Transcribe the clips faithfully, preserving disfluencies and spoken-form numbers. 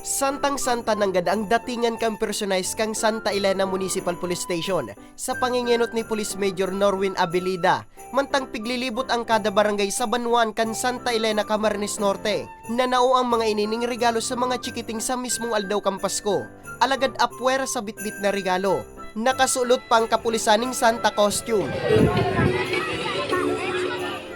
Santang-santa nanggad ang datingan kan personahe kan Santa Elena Municipal Police Station sa pangengenot ni Police Major Norwin Abilida. Mantang piglilibot ang kada barangay sa banwaan kan Santa Elena, Camarines Norte, nanao ang mga ini ning regalo sa mga chikiting sa mismong aldaw kan Pasko. Alagad apwera sa bitbit na regalo, nakasulot pa ang kapulisan ning Santa costume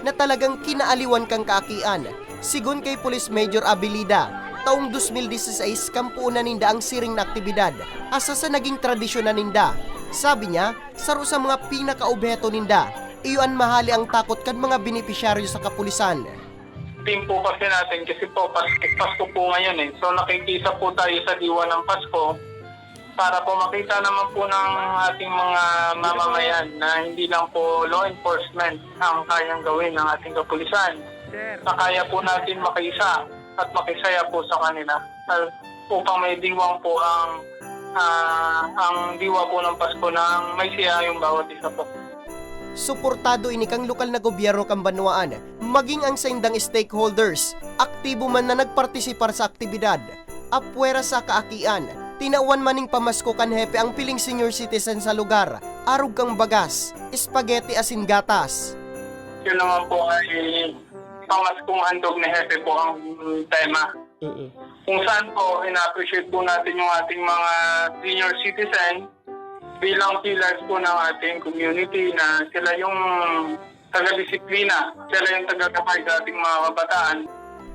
na talagang kinaaliwan kan kaakian. Sigon kay Police Major Abilida, taong dos mil diseseis kan puon na ninda ang siring na aktibidad, asa sa naging tradisyon na ninda. Sabi niya, saro sa mga pinakaobheto ninda, iyo an mahali ang takot kan mga benepisyaryo sa kapulisan. Team po kasi natin kasi po Pas- Pasko po ngayon eh. So nakikisa po tayo sa diwa ng Pasko para po makita naman po ng ating mga mamamayan na hindi lang po law enforcement ang kayang gawin ng ating kapulisan. Na kaya po natin makiisa at makisaya po sa kanila. At upang may diwang po ang ah, ang diwa po ng Pasko na may siya yung bawat isa po. Suportado ini kan lokal na gobyerno kan banwaan, maging ang saindang stakeholders, aktibo man na nagpartisipar sa aktibidad. Apwera sa kaakian, tinawan man ning pamasko kan hepe ang piling senior citizen sa lugar, arog kan bagas, spaghetti asin gatas. Yun naman po ay pamaskong handog ni Hepe po ang tema. Kung saan po, ina-appreciate po natin yung ating mga senior citizen bilang pillars po ng ating community na sila yung taga-disiplina, sila yung taga-gabay sa ating mga kabataan.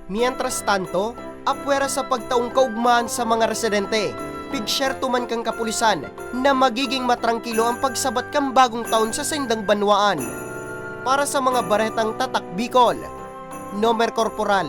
Mientras tanto, apwera sa pagtaong kaugmahan sa mga residente, pigsyerto man kan kapulisan na magiging matrangkilo ang pagsabat kan bagong taon sa saindang banwaan. Para sa mga baretang Tatak Bicol, Nomer Corporal,